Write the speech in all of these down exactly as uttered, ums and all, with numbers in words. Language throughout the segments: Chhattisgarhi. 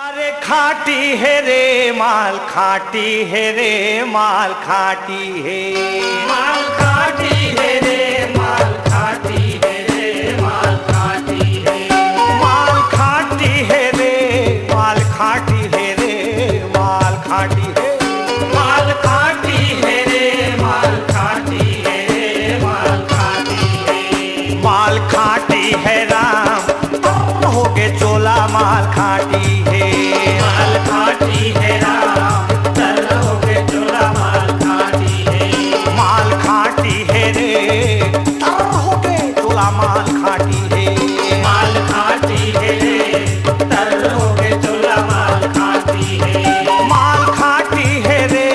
अरे खाटी हे रे माल, खाटी हे रे माल, खाटी हे। माल खाटी हे रे माल, खाटी हे रे माल, खाटी हे। माल खाटी हे रे माल, खाटी हे रे माल, खाटी हे। माल खाटी हे रे माल, खाटी हे रे माल, खाटी हे। माल खाटी हे राम, तर होगे चोला माल खाटी हे। माल खाटी हे राम, तर होगे चोला माल खाटी हे। माल खाटी हे रे, तर होगे चोला माल खाटी हे। माल खाटी हे रे, तर होगे चोला माल खाटी हे। माल खाटी हे रे,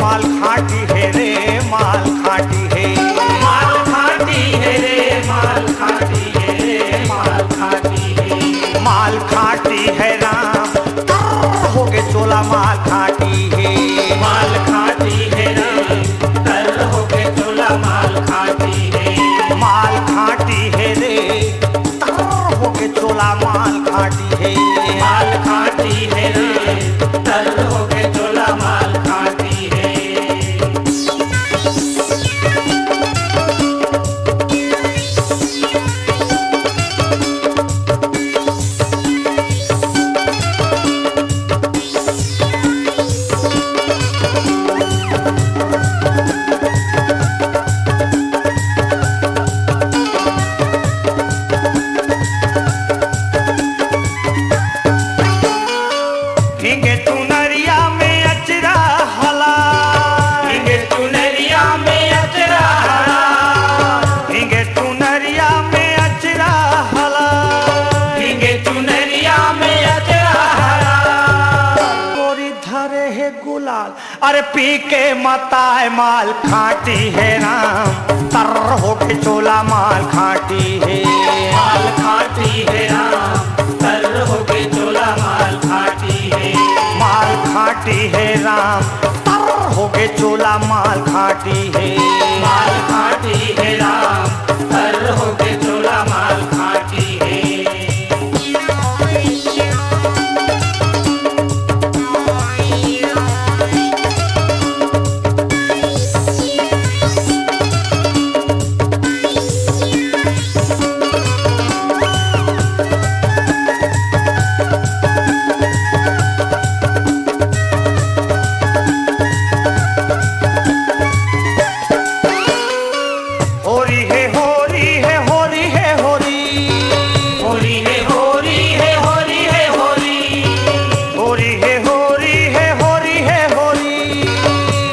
माल खाटी हे रे, माल खाटी हे। माल खाटी हे रे, माल खाटी हे रे, माल खाटी हे। माल खाटी हे राम, तर होगे चोला माल खाटी हे। माल खाटी हे राम, तर होगे चोला माल खाटी हे। माल खाटी हे रे, तर होगे चोला माल खाटी हे। माल खाटी हे रे, तर होगे चोला माल खाटी हे। भींगे चुनरिया में अचरा हला। भींगे चुनरिया में अचरा हला। भींगे चुनरिया में अचरा हला। भींगे चुनरिया में अचरा हला। गोरी धरे हे गुलाल, अरे पी के मताए माल खाटी हे राम, तर होके चोला माल खाटी हे। माल खाटी हे राम, तर होके चोला माल खाटी हे। माल खाटी हे राम, तर होके चोला माल खाटी हे। माल खाटी हे राम, तर होके चोला माल खाटी हे। होरी हे, होरी हे, होरी हे, होरी। होरी हे, होरी हे, होरी हे, होरी। होरी हे, होरी हे, होरी हे, होरी।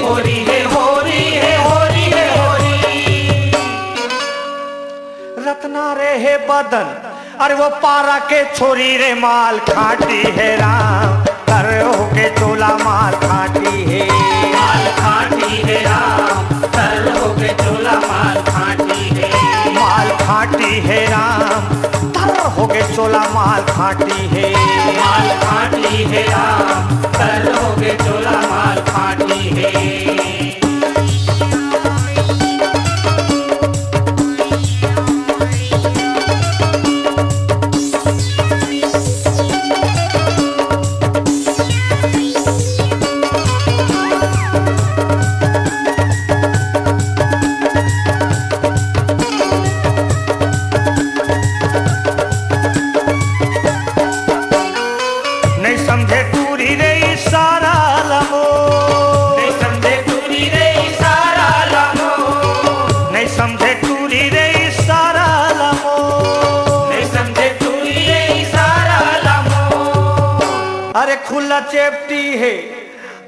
होरी हे, होरी हे, होरी हे, होरी। रत्ना रे हे बदन, अरे वो पारा के छोरी रे, माल खाटी हे राम, तर होके चोला माल खाटी हे। माल खाटी हे राम, तर होके चोला माल खाटी हे। माल खाटी हे राम, तर होके चोला माल खाटी हे। माल खाटी हे राम, तर होके चोला माल खाटी हे। नहीं समझे टूरी रे इशारा ला मोर। नहीं समझे टूरी रे इशारा ला मोर। नहीं समझे टूरी रे इशारा ला मोर। नहीं समझे टूरी रे इशारा ला मोर। अरे खुला चेपटी हे,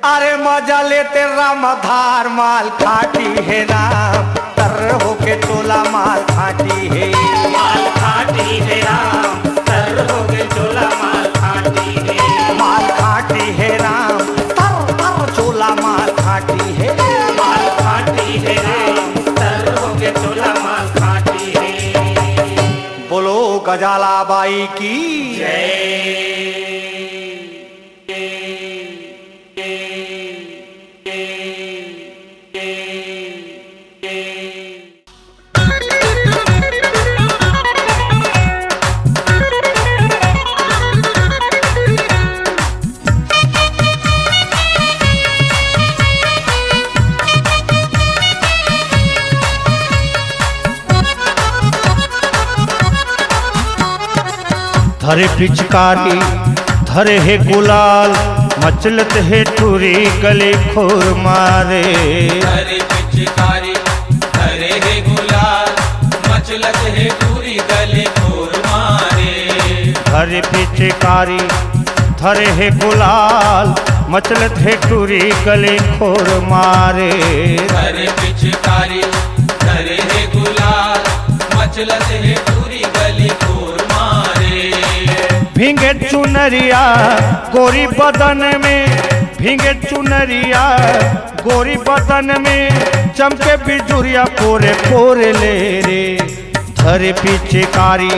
अरे मजा लेते रामधार, माल खाटी हे राम, तर होके चोला माल खाटी हे। माल खाटी हे राम, तर होके चोला माल खाटी हे। माल खाटी हे राम, तर तर चोला माल खाटी हे। माल खाटी हे राम, तर होके चोला माल खाटी हे। बोलो गजाला बाई की जय। धरे पिचकारी, धरे हे गुलाल, मचलत हे टूरी गली खोर मारे। धरे पिचकारी, धरे हे गुलाल, मचलत हे टूरी गली खोर मारे। धरे पिचकारी, धरे हे गुलाल, मचलत हे टूरी गली खोर मारे। धरे पिचकारी, धरे हे गुलाल, मचलत हे टूरी गली खोर मारे। भींगे चुनरिया गोरी बदन में, भींगे चुनरिया गोरी बदन में, चमके बिजुरिया पोरे पोरे ले रे। धरे पिचकारी,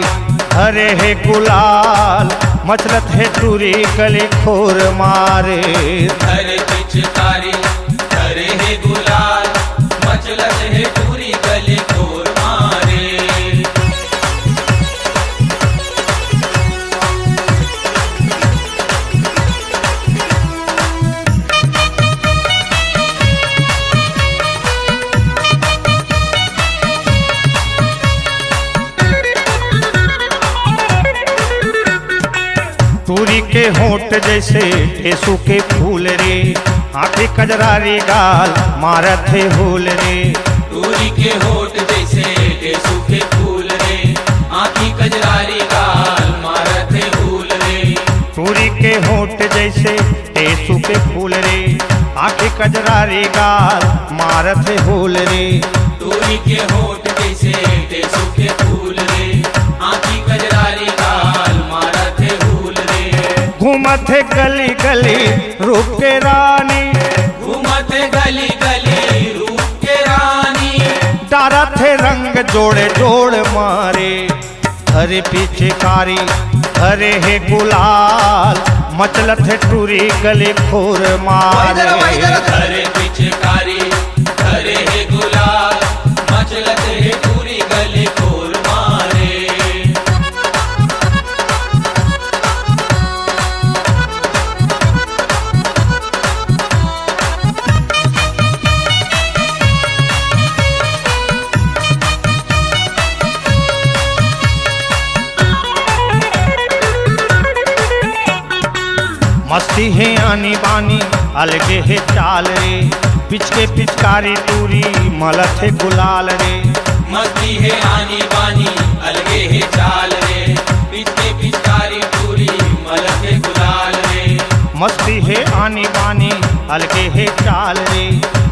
धरे हे गुलाल, मचलत हे टूरी गली खोर मारे। धरे पिचकारी, धरे हे गुलाल, मचलत हे टूरी गली खोर मारे। टूरी के होंठ जइसे टेसू के फूल रे, आँखी कजरारी गाल मारत हे हूल रे। टूरी के होंठ जइसे टेसू के फूल रे, आँखी कजरारी गाल मारत हे हूल रे। टूरी के होंठ जइसे टेसू के फूल रे, आँखी कजरारी गाल मारत हे हूल रे। टूरी के होंठ जइसे टेसू के फूल रे, आँखी कजरारी गाल मारत हे हूल रे। घूमत हे गली गली रूप के रानी, घूमत हे गली गली रूप के रानी। डारत हे रंग जोड़े जोड़ मारे। धरे पिचकारी, धरे हे गुलाल, मचलत हे टूरी गली खोर मारे। धरे पिचकारी, धरे हे गुलाल, मचलत हे टूरी गली खोर मारे। मस्ती हे आनी बानी, अलगे हे चाल रे। पिचके पिचकारी टूरी, मलत हे गुलाल रे। मस्ती हे आनी बानी, अलगे हे चाल रे। पिचके पिचकारी टूरी, मलत हे गुलाल रे। मस्ती हे आनी बानी, अलगे हे चाल रे।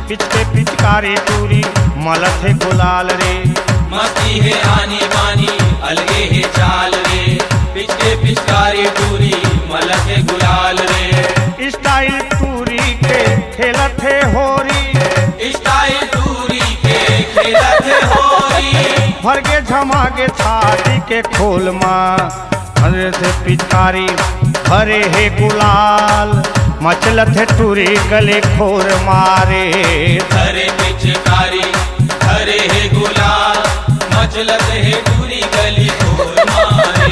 पिचके पिचकारी टूरी, मलत हे गुलाल रे। मस्ती हे आनी बानी, अलगे हे चाल रे। पिचके पिचकारी टूरी, मलत हे गुलाल रे। स्टाइल टूरी के खेलत हे होरी। स्टाइल टूरी के खेलत हे होरी। भर के झमा के छाती के खोल मा। धरे हे पिचकारी, धरे हे गुलाल, मचलत हे टूरी गली खोर मारे। धरे पिचकारी, धरे हे गुलाल, मचलत हे टूरी गली खोर मारे।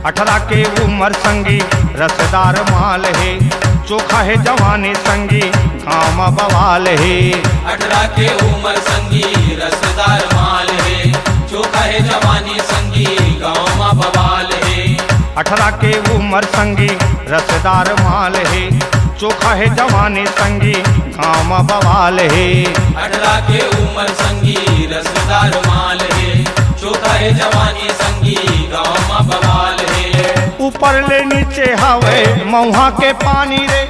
अठारह के उमर संगी रसदार माल हे, चोखा हे जवानी संगी गाँव म बवाल हे। अठारह के उमर संगी रसदार माल हे, चोखा हे जवानी संगी गाँव म बवाल हे। अठारह के उमर संगी रसदार माल हे, चोखा हे जवानी संगी गाँव म बवाल हे। अठारह के उमर संगी रसदार माल हे, चोखा हे जवानी संगी गाँव म बवाल हे। ऊपर ले नीचे हवे मउहा के पानी रे।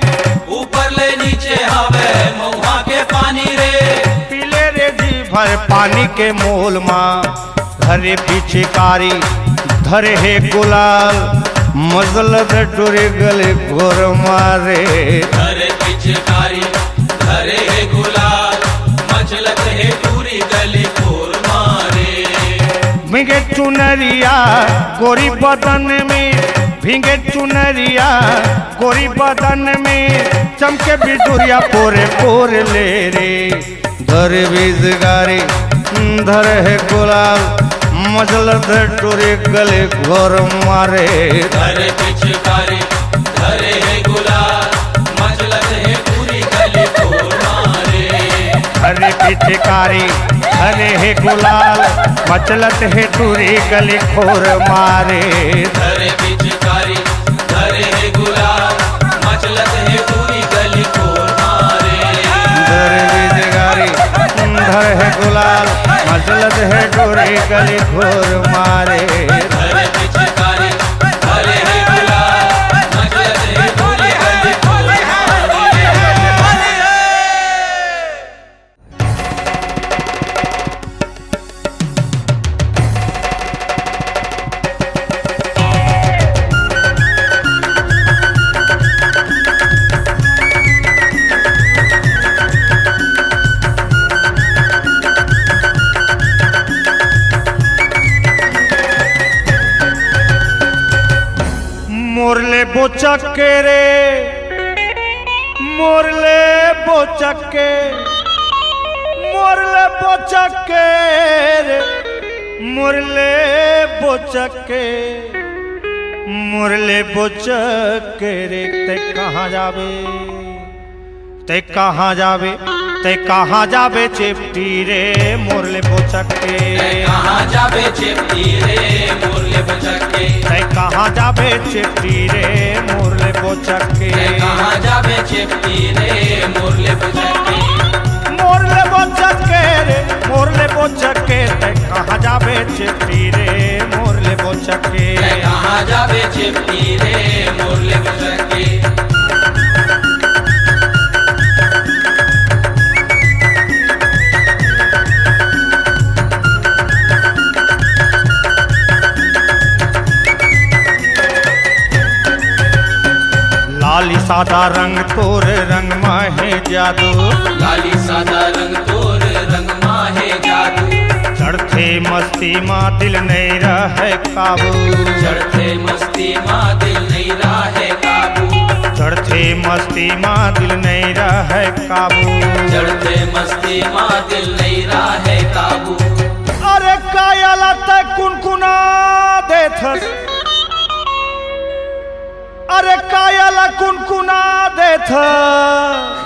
ऊपर ले नीचे हवे मउहा के पानी रे। पीले रे जी भर पानी के मोल मा। धरे पिचकारी, धरे हे गुलाल, मचलत टूरी गली खोर मारे। धरे पिचकारी, धरे हे गुलाल, मचलत हे टूरी गली खोर मारे। भींगे चुनरिया गोरी बदन में, भींगे चुनरिया गोरी बदन में, चमके बिजुरिया पोरे पोरे ले रे। धरे पिचकारी, धरे हे गुलाल, मचलत हे टूरी गली खोर मारे। धरे पिचकारी, धरे हे गुलाल, मचलत हे टूरी गली खोर मारे। धरे पिचकारी, धरे हे गुलाल, मचलत हे टूरी गली खोर मारे। धरे पिचकारी, धरे हे गुलाल, मचलत हे टूरी गली खोर मारे। धरे पिचकारी, धरे हे गुलाल, मचलत हे टूरी गली खोर मारे। धरे पिचकारी, धरे हे गुलाल, मचलत हे टूरी गली खोर मारे। मोर ले बोचक के रे, मोर ले बोचक के, मोर ले बोचक के रे, मोर ले बोचक के, मोर ले बोचक के रे। तैं कहाँ जाबे, तैं कहाँ जाबे, तैं कहाँ जाबे चेपटी रे, मोर ले बोचक के। तैं कहाँ जाबे चेपटी रे, मोर ले बोचक के। तैं कहाँ जाबे चेपटी रे, मोर ले बोचक के। तैं कहाँ जाबे चेपटी रे, मोर ले बोचक के। मोर ले बोचक के रे, मोर ले बोचक के। तैं कहाँ जाबे चेपटी रे, मोर ले बोचक के। तैं कहाँ जाबे चेपटी रे, मोर ले बोचक के। लाली सादा रंग तोर रंग मा हे जादू। लाली सादा रंग तोर रंग मा हे जादू। चढ़थे मस्ती मा दिल नइ रहय काबू। चढ़थे मस्ती मा दिल नइ रहय काबू। चढ़थे मस्ती मा दिल नइ रहय काबू। चढ़थे मस्ती मा दिल नइ रहय काबू। अरे काया ला तैं कुनकुना देथस। अरे काया ला कुनकुना देथस।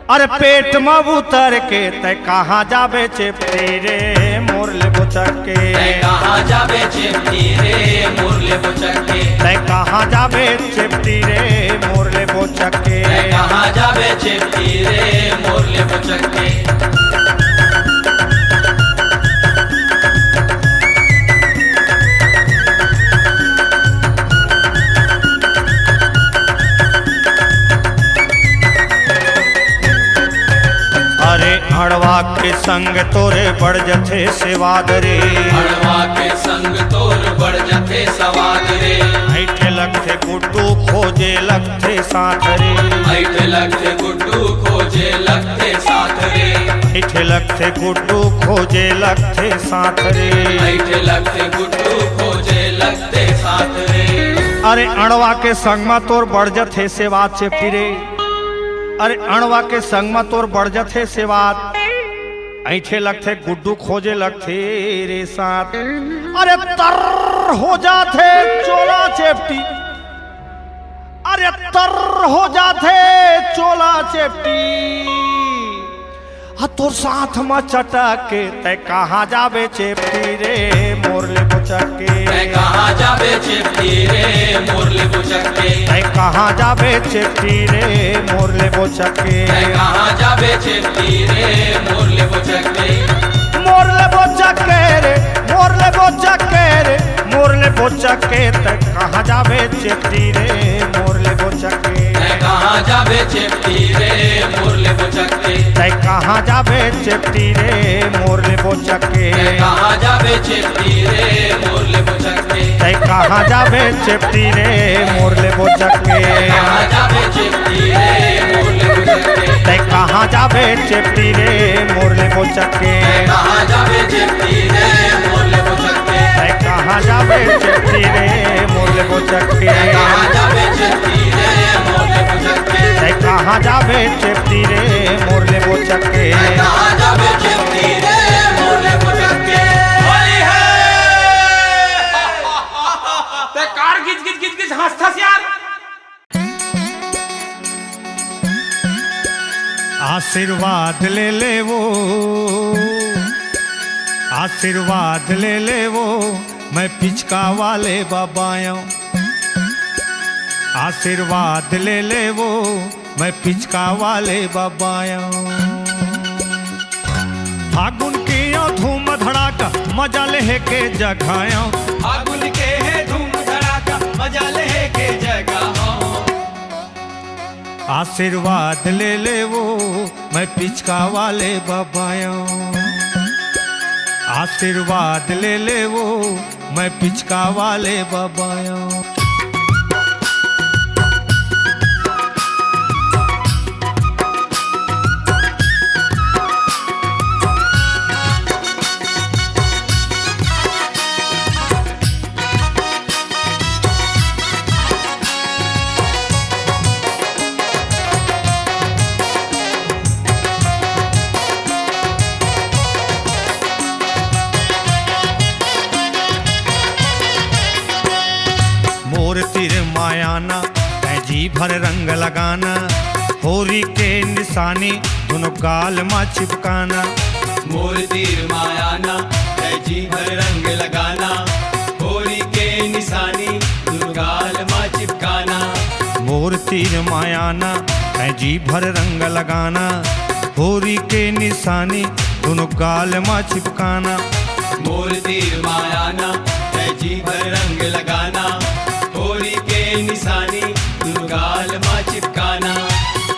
अरे पेट म उतर के तैं कहाँ जाबे चेपटी रे, मोर ले बोचक के। तैं कहाँ जाबे चेपटी रे, मोर ले बोचक के। तैं कहाँ जाबे चेपटी रे, मोर ले बोचक के। तैं कहाँ जाबे चेपटी रे, मोर ले बोचक के। अरे अड़वा के संग तोर बढ़ जथे सेवाद रे। अड़वा के संग तोर बढ़ जथे सवाद रे। ऐठे लगथे गुड्डू खोजे लगथे साथ रे। ऐठे लगथे गुड्डू खोजे लगथे साथ रे। ऐठे लगथे गुड्डू खोजे लगथे साथ रे। ऐठे लगथे गुड्डू खोजे लगथे साथ रे। अरे अड़वा के संग म तोर बढ़ जथे सेवात चेपटी रे। अरे अड़वा के संग म तोर बढ़ जथे सेवात। ऐठे लगथे गुड्डू खोजे लगथे रे साथ। अरे तर हो जाथे चोला चेपटी। अरे तर हो जाथे चोला चेपटी। आ तोर साथ म चटक के तैं कहाँ जाबे चेपटी रे, मोर ले बोचक के। तैं कहाँ जाबे चेपटी रे, मोर ले बोचक के। तैं कहाँ जाबे चेपटी रे, मोर ले बोचक के। तैं कहाँ जाबे चेपटी रे, मोर ले बोचक के। मोर ले बोचक के रे, मोर ले बोचक के रे, मोर ले बोचक के। तैं कहाँ जाबे चेपटी रे, मोर ले बोचक के। तैं कहाँ जाबे चेपटी रे, मोर ले बोचक के। तैं कहाँ जाबे चेपटी रे, मोर ले बोचक के। तैं कहाँ जाबे चेपटी रे, मोर ले बोचक के। तैं कहाँ जाबे चेपटी रे, मोर ले बोचक के। तैं कहाँ जाबे चेपटी रे, मोर ले बोचक के। तैं कहाँ जाबे चेपटी रे, मोर ले बोचक के। तैं कहाँ जाबे चेपटी रे, मोर ले बोचक के। तैं कहाँ जाबे चेपटी रे, मोर ले बोचक के। तैं कहाँ जाबे चेपटी रे, मोर ले बोचक के। तैं कहाँ जाबे चेपटी रे, मोर ले बोचक के। तैं कहाँ जाबे चेपटी आशीर्वाद ले ले वो, आशीर्वाद ले ले वो, मैं पिचका वाले बाबा आयो। आशीर्वाद ले ले वो, मैं पिचका वाले बाबा आयो। फागुन के यो धूम धड़ाका, मजा लेहे के जगह आयो। फागुन के हे धूम धड़ाका, मजा लेहे के जगह आयो। आशीर्वाद ले ले वो, मैं पिचका वाले बाबा आयो। आशीर्वाद ले ले वो, मैं पिचका वाले बाबा आयो। मोर तीर मायाना, तै जी भर रंग लगाना, होरी के निशानी दोनों गाल मा चिपकाना। मोर तीर मायाना, तै जी भर रंग लगाना, होरी के निशानी दोनों गाल मा चिपकाना। मोर तीर मायाना, तै जी भर रंग लगाना, होरी के निशानी दोनों गाल मा चिपकाना। मोर तीर मायाना, तै जी भर रंग लगाना, होरी के निशानी दोनों गाल मा चिपकाना।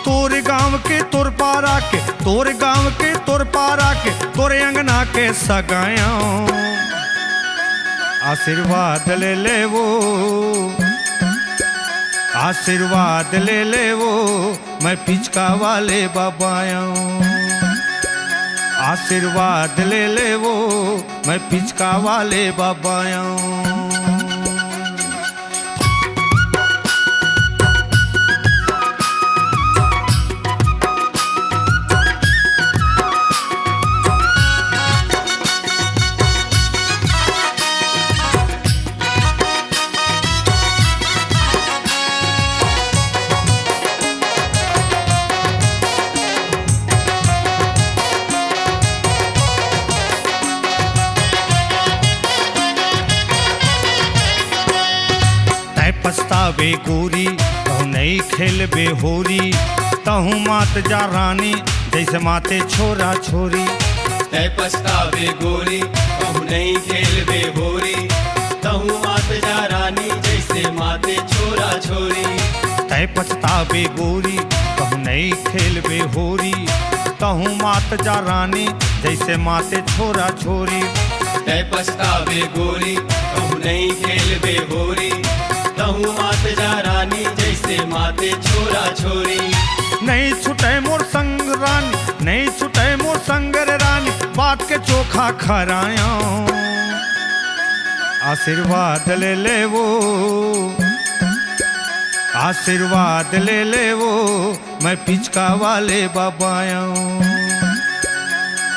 तोर गांव के, तोर पारा के, तोर गांव के, तोर पारा के, तोर अंगना के सगायो। आशीर्वाद ले ले वो, आशीर्वाद ले ले वो, मैं पिचका वाले बाबा आयो। आशीर्वाद ले ले वो, मैं पिचका वाले बाबा आयो। तै पछताबे गोरी, कहूँ नइ खेलबे होरी, तहूँ मात जा रानी, जइसे माते छोरा छोरी। तै पछताबे गोरी, कहूँ नइ खेलबे होरी, तहूँ मात जा रानी, जइसे माते छोरा छोरी। तै पछताबे गोरी, कहूँ नइ खेलबे होरी, तहूँ मात जा रानी, जइसे माते छोरा छोरी। तै पछताबे गोरी, कहूँ नइ खेलबे होरी, तहूँ मात जा रानी, जइसे माते छोरा छोरी। नइ छुटै मोर संग रानी, नइ छुटै मोर संग रे रानी, बात के चोखा खरायो। आशीर्वाद ले ले वो, आशीर्वाद ले ले वो, मैं पिचका वाले बाबा आयो।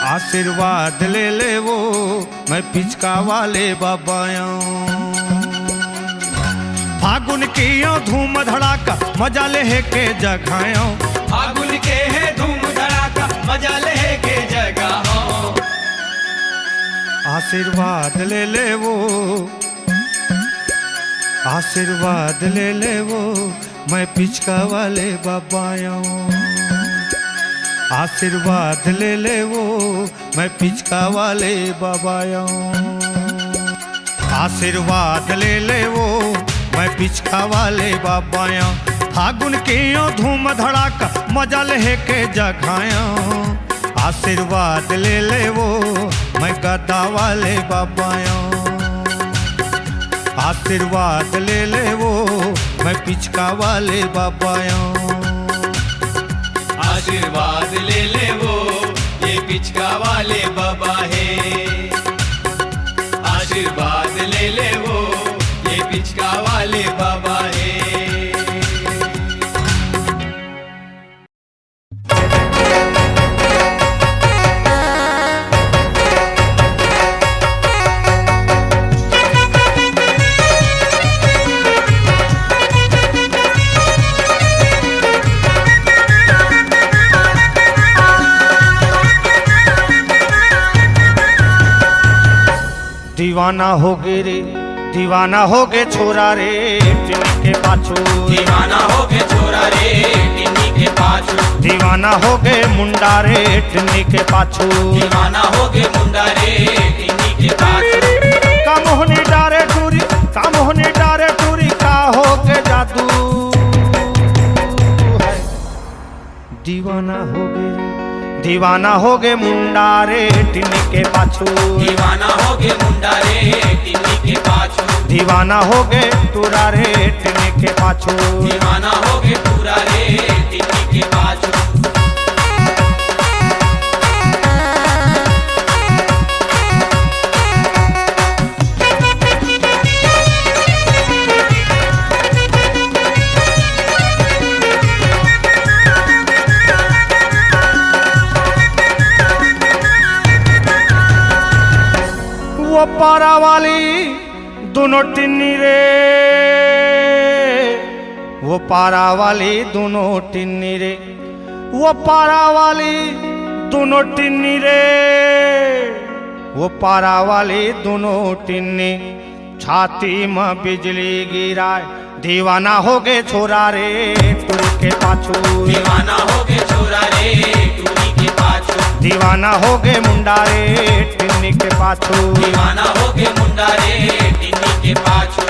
आशीर्वाद ले ले वो, मैं पिचका वाले बाबा आयो। फागुन के यो धूम धड़ाका, मजा लेहे के जगह आयो। फागुन के हे धूम धड़ाका, मजा लेहे के जगह आयो। आशीर्वाद ले ले वो, आशीर्वाद ले ले वो, मैं पिचका वाले बाबा आयो। आशीर्वाद ले ले वो, मैं पिचका वाले बाबा आयो। आशीर्वाद ले ले वो, मैं पिचका वाले बाबा आयो। फागुन के यो धूम धड़ाका, मजा लेहे के जगह आयो। आशीर्वाद ले ले वो, मैं गद्दा वाले बाबा आयो। आशीर्वाद ले ले वो, मैं पिचका वाले बाबा आयो। आशीर्वाद ले ले वो, ये पिचका वाले बाबा हे। आशीर्वाद ले ले वो, ये पिचका वाले बाबा हे। दीवाना होगे रे, दीवाना होगे छोरा रे, टिन्नी के पाछू। दीवाना होगे छोरा रे, टिन्नी के पाछू। दीवाना होगे मुंडा रे, टिन्नी के पाछू। दीवाना होगे मुंडा रे, टिन्नी के पाछू। का मोहनी डारे टूरी, का मोहनी डारे टूरी, का होगे जादू है। दीवाना होगे रे, दीवाना होगे मुंडा रे, टिन्नी के पाछू। दीवाना होगे मुंडा रे, टिन्नी के पाछू। दीवाना होगे टूरा रे, टिन्नी के पाछू। दीवाना होगे टूरा रे, टिन्नी के पाछू। वो पारा वाली दुनो टिन्नी रे, वो पारा वाली दुनो टिन्नी रे, वो पारा वाली दुनो टिन्नी रे, वो पारा वाली दुनो टिन्नी, छाती म बिजली गिराय। दीवाना होगे छोरा रे, टूरी के पाछू। दीवाना होगे छोरा रे, टूरी के पाछू। दीवाना होगे मुंडा रे, टिन्नी के पाछू। दीवाना होगे मुंडा रे, टिन्नी के पाछू।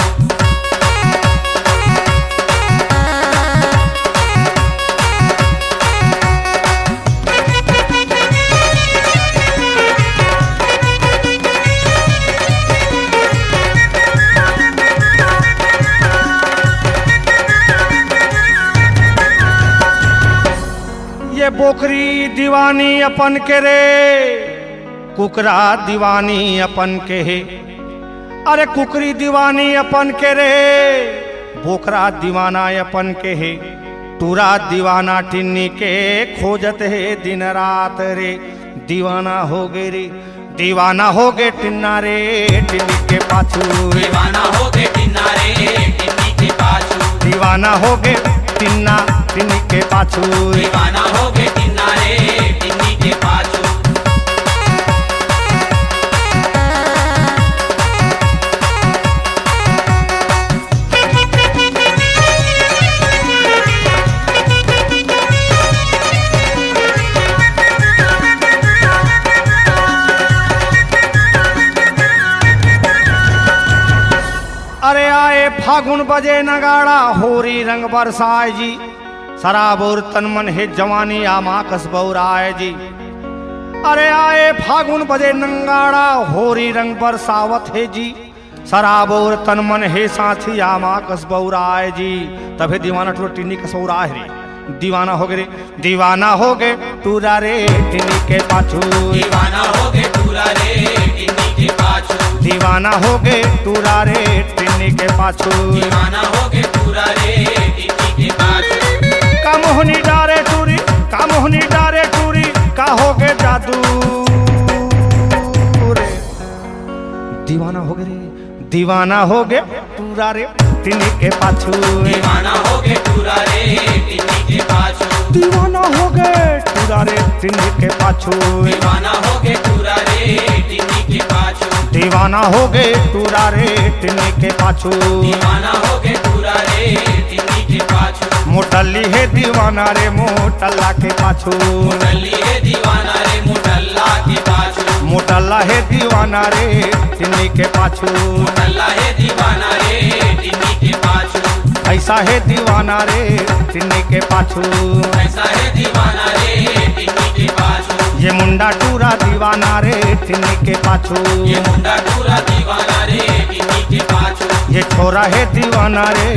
ये बोकरी दीवानी अपन के रे, कुकरा दीवानी अपन के हे। अरे कुकरी दीवानी अपन के रे, बोकरा दीवाना अपन के हे। टूरा दीवाना टिन्नी के खोजत हे दिन रात रे। दीवाना होगे रे, दीवाना होगे टिन्ना रे, टिन्नी के पाछू। दीवाना होगे टिन्ना रे, टिन्नी के पाछू। दीवाना होगे टिन्ना, टिन्नी के पाछू। दीवाना होगे टिन्ना रे, टिन्नी के पाछू। अरे आए फागुन बजे नगाड़ा, होरी रंग बरसाए जी। शराब और तन मन हे जवानी, आमा कस बौराए जी। अरे आए फागुन बजे नगाड़ा, होरी रंग बरसावत हे जी। शराब और तन मन हे साथी, आमा कस बौराए जी। तभे दीवाना टूरा टिन्नी कस बौराए रे। दीवाना होगे रे, दीवाना होगे टूरा रे, टिन्नी के पाछू। दीवाना होगे टूरा रे, टिन्नी के पाछू। दीवाना होगे टूरा रे, टिन्नी के पाछू। दीवाना होगे टूरा रे, टिन्नी के पाछू। का मोहनी डारे टूरी, का मोहनी डारे टूरी, का होगे जादू रे। दीवाना होगे रे, दीवाना होगे टूरा रे, टिन्नी के पाछू। दीवाना होगे टूरा रे, टिन्नी के पाछू। दीवाना होगे टूरा रे, टिन्नी के पाछू। दीवाना होगे टूरा रे, टिन्नी के पाछू। दीवाना होगे टूरा रे, टिन्नी के पाछू। दीवाना होगे टूरा रे, टिन्नी के पाछू। मोटल्ली हे दीवाना रे, मोटल्ला के पाछू। मोटल्ली हे दीवाना रे, मोटल्ला के पाछू। मोटल्ला हे दीवाना रे, टिन्नी के पाछू। मोटल्ला हे दीवाना रे, टिन्नी के पाछू। ऐसा हे दीवाना रे, टिन्नी के पाछू। ऐसा हे दीवाना रे, टिन्नी के पाछू। ये मुंडा टूरा दीवाना रे, टिन्नी के पाछू। ये मुंडा टूरा दीवाना रे, टिन्नी के पाछू। ये छोरा हे दीवाना रे,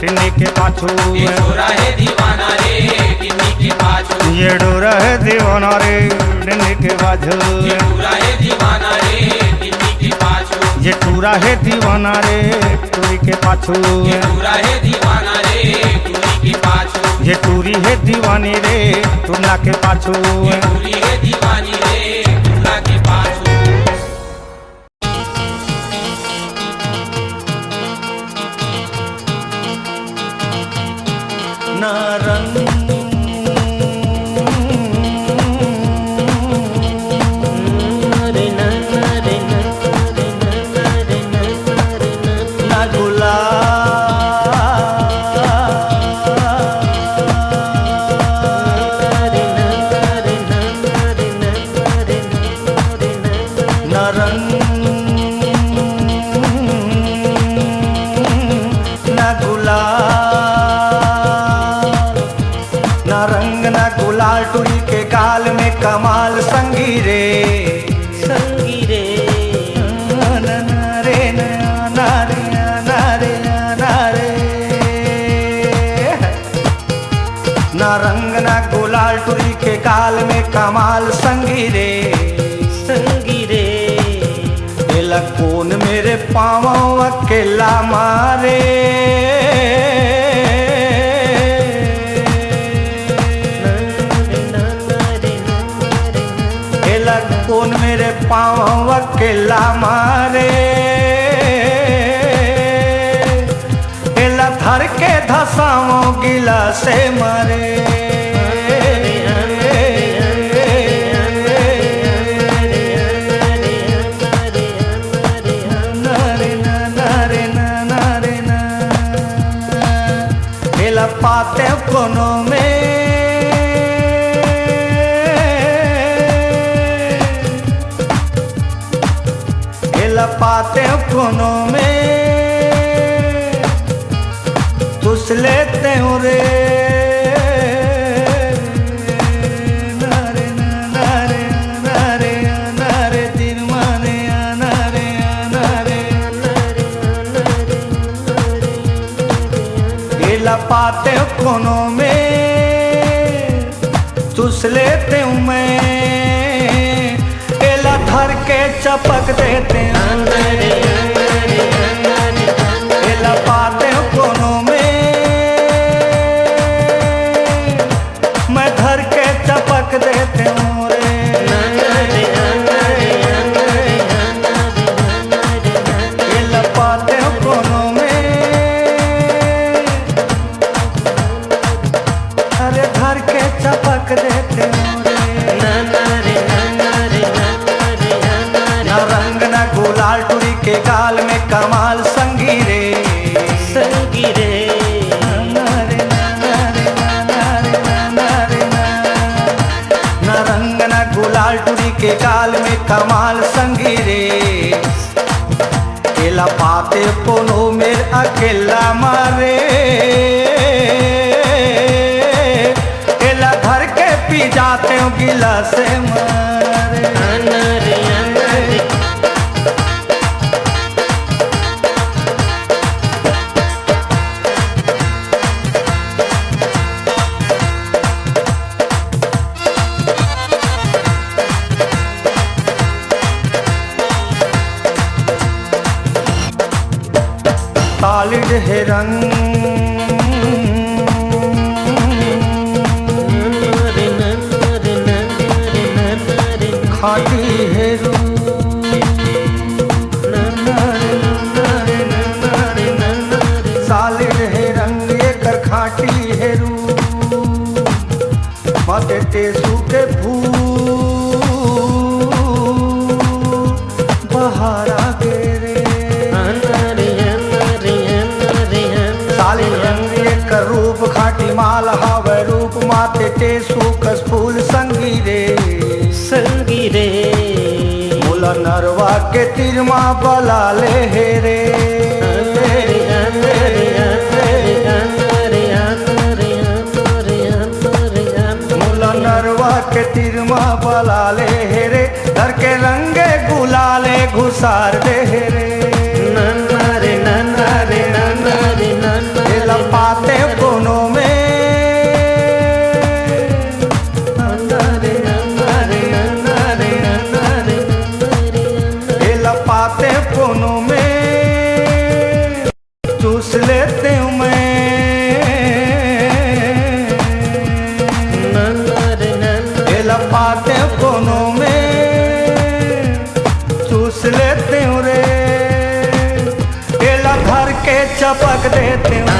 टिन्नी के पाछू। ये छोरा हे दीवाना रे, टिन्नी के पाछू। ये टूरा हे दीवाना रे, टिन्नी के पाछू। ये टूरा हे दीवाना रे, टिन्नी के पाछू। ये टूरा हे दीवाना रे, टूरी के पाछू। ये टूरा हे दीवाना रे, टूरी के पाछू। ये टूरी हे दीवानी रे, टुरना के पाछू। ये टूरी हे दीवानी रे, टुरना के पाछू। ना रंग, रे ना, रे ना, रे ना, रे ना। ना गुलाल, ना रंग, ना गुलाल, टुरी के गाल में कमाल संगी रे। संगी रे। ना, ना, ना रे, ना, ना रे, ना, ना रे, ना, ना रे। ना रंग ना गुलाल, टुरी के गाल में कमाल संगी रे। संगी रे। एला कोन मेरे पाँव अकेला मारे। एला कोन मेरे पाँव अकेला मारे। एला धर के धसावो गिलासे मारे। एला पाते कोनो में। एला पाते कोनो में तुस लेते हो रे। ना रे, ना, ना रे, ना रे, ना रे, तीर माने, आ ना रे, आ ना रे। एला पाते कोनो में चूस लेते हूँ मैं, एला धर के चपक देते हूँ। एला पाते हूँ कोनो में, मैं धर के चपक देते हूँ रे। एला पाते हूँ कोनो में, अरे धर के चपक देते हो रे। ना रंग ना गुलाल, टुरी के गाल में कमाल संगी रे। संगी रे। ना रंग ना गुलाल, टुरी के गाल में कमाल संगी रे। एला पाते कोनो मेर अकेला मारे, एला धर के पी जाते हो गिलासे मारे। Solid हे रंग, खाटी हे रूप। Solid हे रंग, एकर खाटी हे रूप। माथे टेसू के फूल बहारा गे रे। Solid रंग एकर रूप, खाटी माल हावय रूप, माथे टेसू कस फूल संगी रे। संगी रे। मोला नरवा के तीर मा बला ले हे रे। मोला नरवा के तीर मा बला ले हे रे, धर के रंगे गुलाले घुसार दे हे रे। नन्ना रे, नन्ना रे, नन्ना रे, नन्ना रे। एला पाते कोनो में। नन्ना रे, नन्ना रे, नन्ना रे, नन्ना रे। एला पाते कोनो में। चूस लेते हूँ मैं। एला पाते कोनो में चूस लेते हूँ रे। एला धर के चपक देते हूँ।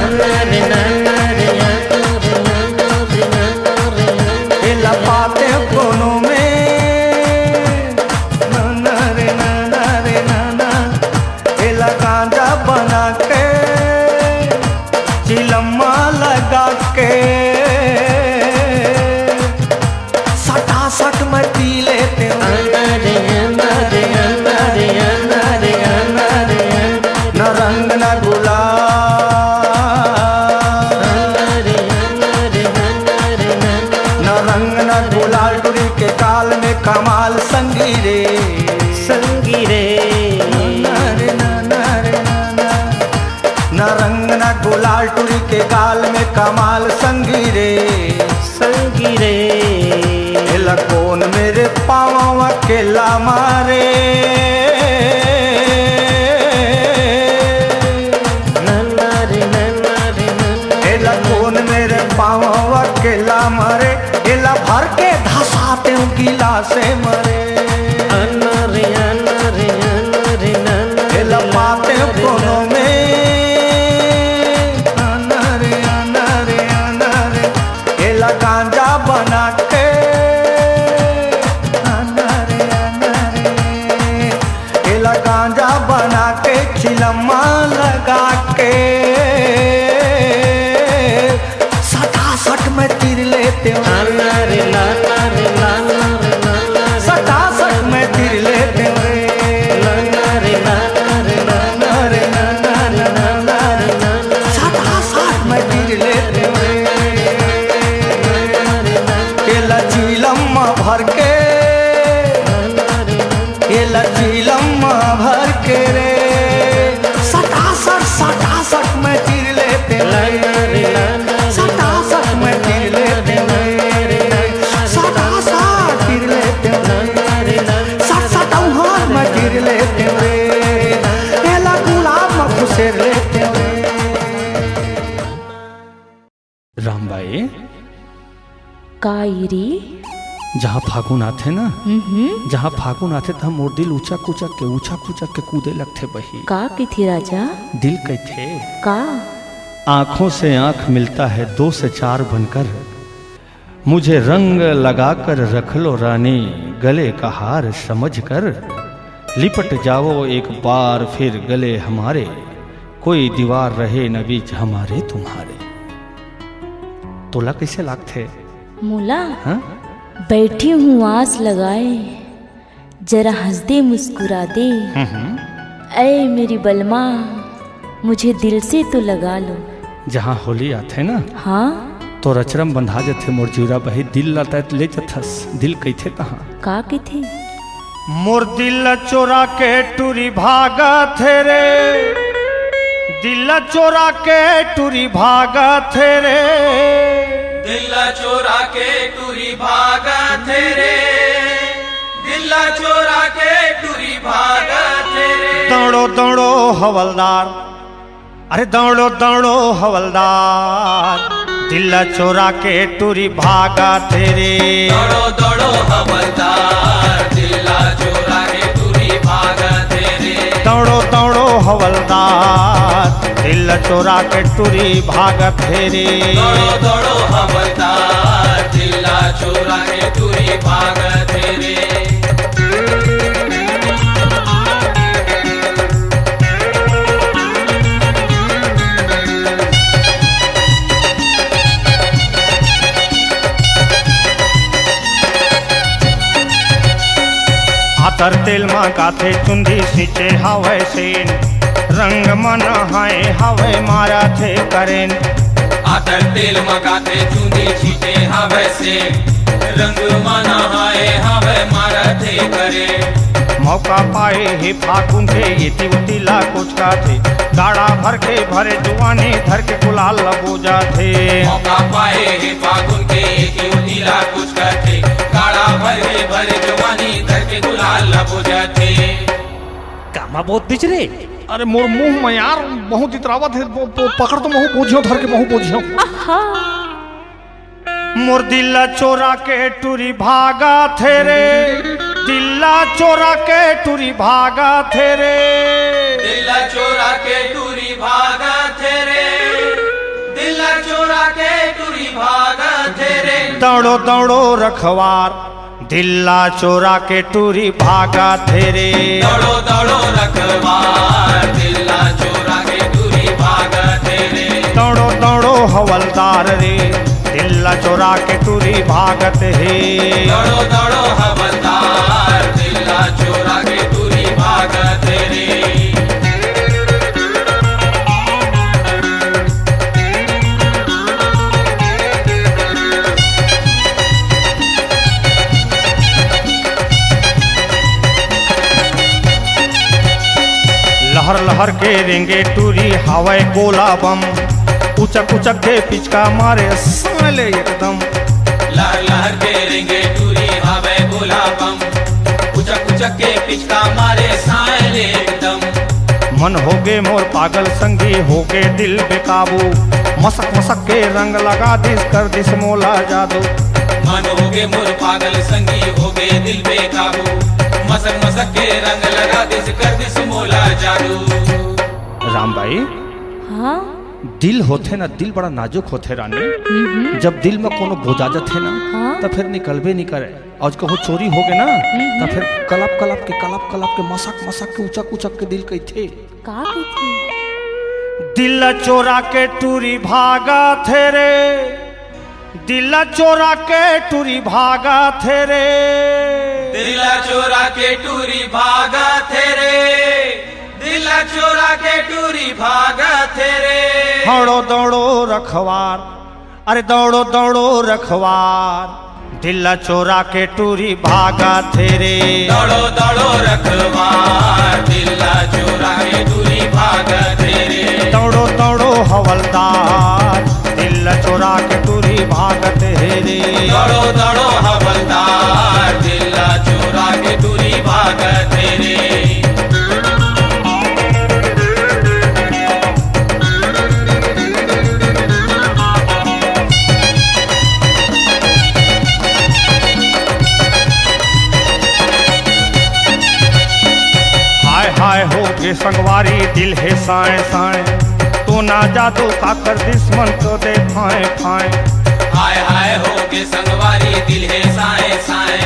एला पाते कोनो में। ना, ना रे, ना, ना रे, ना, ना। एला गांजा बना के, चिलम्मा लगा के, सटासट मैं पी लेते हूँ। वो लाल टुरी के गाल में कमाल संगी रे। संगी रे। एला कोन मेरे पाँव अकेला मारे। नन्ना रे, नन्ना रे, नन्ना रे, एला कोन मेरे पाँव अकेला मारे। एला भर के धसाते हूँ गिलासे मरे। अनरे, अनरे, अनरे, ननरे, एला पाते कोनो में। अनरे, अनरे, अनरे, एला गांजा बना के। अनरे, अनरे, एला गांजा बना के चिलम्मा लगा के। सटासट में तीर लेते हूँ। लाला रे, लाला रे, लाला रे, लाला रे, सटासट में तीर लेते हूँ रे। लाला रे, लाला रे, लाला रे, लाला रे, लाला रे, लाला रे, सटासट में तीर लेते हूँ रे। केला चीलम भर के, केला चीलम भर के रे। सटासट, सटासट में तीर लेते हूँ रे। सटासट में तीर लेते हूँ रे। सटासट तीर लेते हूँ रे। सट सटौहर में तीर लेते हूँ रे। एला गुलाब में खुसेर लेते हूँ रे। रामबाई, का ई री? जहाँ फागुन आथे ना, हम्म। जहाँ फागुन आथे, तहाँ मोर दिल उचक उचक के, उचक उचक के कूदे लगथे बहिनी। का कहिथे राजा? दिल कहिथे, का? आँखों से आँख मिलता है दो से चार बनकर, मुझे रंग लगाकर रख लो रानी, गले का हार समझकर, लिपट जाओ एक बार फिर गले हमारे, कोई दीवार रहे न बीच हमारे तुम्हारे। तोला कइसे लागथे? मोला? हाँ? बैठी हूँ आस लगाए, जरा हंस दे, मुस्कुरा दे। हम्म, हम्म। ऐ मेरी बलमा, मुझे दिल से तो लगा लो। जहाँ होली आथे ना, हाँ? तोर अचरा म बंधा जथे मोर जियरा बहिनी, दिल ला तैं ले जथस, दिल कहिथे तहाँ। का कहिथे? मोर दिल ला चोरा के टुरी भागथे रे, दिल ला चोरा के टुरी भागथे रे। दिल ला चोरा के टुरी भागथे रे, दिल ला चोरा के टुरी भागथे रे। दौड़ो दौड़ो हवलदार, अरे दौड़ो दौड़ो हवलदार, दिल ला चोरा के टुरी भागथे रे। दौड़ो दौड़ो हवलदार, दिल ला चोरा के टुरी भागथे रे। दौड़ो दौड़ो हवलदार, दिल ला चोरा के टुरी भागथे रे। दौड़ो दौड़ो हवलदार, दिल ला चोरा के टुरी भागथे रे। आतर तेल म गाथे चुंदी सिंचे हवय सेन, रंग मन हाय हवय मारथे करेन। आतर तेल म गाथे चुंदी सिंचे हवय सेन, रंग मन हाय हवय मारथे करेन। मौका पाए हे फागुन के एती ओती ला कुचकाथे, गाड़ा भर के भरे जुवानी धर के गुलाल ल बोजाथे। मौका पाए हे फागुन के एती ओती ला कुचकाथे, गाड़ा भर के भरे जुवानी धर के गुलाल ल बोजाथे। कामा बोत दिच रे? अरे मोर मुंह म यार बहुत इतरावत हे, प-, प-, पकड़ तो महू बोझियो धर के महू बोझियो। आहा। मोर दिल ला चोरा के टुरी भागथे रे, दिल ला चोरा के टुरी भागथे रे। दिल ला चोरा के टुरी भागथे रे, दिल ला चोरा के टुरी भागथे रे। दौड़ो दौड़ो रखवार, दिल ला चोरा के टुरी भागथे रे। दौड़ो दौड़ो रखवार, दिल ला चोरा के टुरी भागथे रे। दौड़ो दौड़ो हवलदार रे, दिल ला चोरा के टुरी भागत हे। दौड़ो दौड़ो हवलदार, दिल ला चोरा के टुरी भागथे रे। लहर लहर के रेंगे टूरी हावय गोला बम, उचक उचक के पिचका मारे साले एकदम। लहर लहर के रेंगे टूरी हावय गोला बम, उचक उचक के पिचका मारे साले एकदम। मन होगे मोर पागल संगी, होगे दिल बेकाबू, मसक मसक के रंग लगा दिस, कर दिस मोला जादू। मन होगे मोर पागल संगी, होगे दिल बेकाबू, मसक मसक के रंग लगा दिस, कर दिस मोला जादू। राम बाई, हाँ? दिल होथे ना, दिल बड़ा नाजुक होथे रानी। हम्म। जब दिल में कोनो बोजा जथे ना, हाँ? त फिर निकलबे नहीं करे। आज कहूँ चोरी होगे ना, हम्म। त फिर कलप कलप के, कलप कलप के, मसक मसक के, उचक उचक के दिल कहिथे। का कहिथे? दिल ला चोरा के टूरी भागथे रे, दिल ला चोरा के टूरी भागथे रे। दिल ला चोरा के टूरी भागथे रे, दिल ला चोरा के टूरी भागथे रे। हड़ो दौड़ो रखवार, अरे दौड़ो दौड़ो रखवार, दिल ला चोरा के टूरी भागथे रे। दौड़ो दौड़ो रखवार, दिल ला चोरा के टूरी भागथे रे। दौड़ो दौड़ो हवलदार, दिल ला चोरा के टूरी भागथे रे। दौड़ो दौड़ो हवलदार, दिल ला चोरा के टूरी भागथे रे। हाय हाय होगे संगवारी, दिल हे साए साए, तो ना जादू काकर दुश्मन को दे फाए फाए। हाय हाय होगे संगवारी, दिल हे साए साए,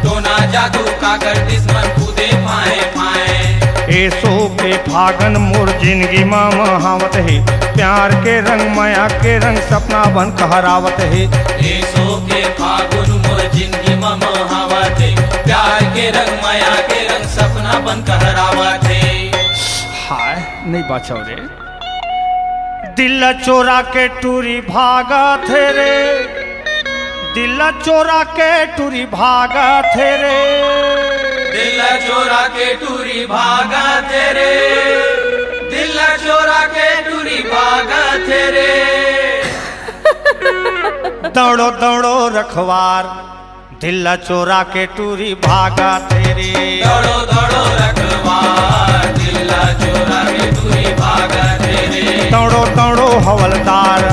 तो ना जादू काकर दुश्मन कूदे फाए फाए। एसो के फागन मोर जिंदगी मा महावत हे, प्यार के रंग, मया के रंग, सपना बन कहरावत हे। एसो के फागुन मोर जिंदगी मा महावत हे, प्यार के रंग, मया के रंग, सपना बन कहरावत हे। हाय, नहीं बाचव रे। दिल ला चोरा के टूरी भागथे रे, दिल ला चोरा के टूरी भागथे रे। दिल ला चोरा के टूरी भागथे रे, दिल ला चोरा के टूरी भागथे रे। दौड़ो दौड़ो रखवार, दिल ला चोरा के टूरी भागथे रे। दौड़ो दौड़ो रखवार, दिल ला चोरा के टूरी भागथे रे। दौड़ो दौड़ो हवलदार,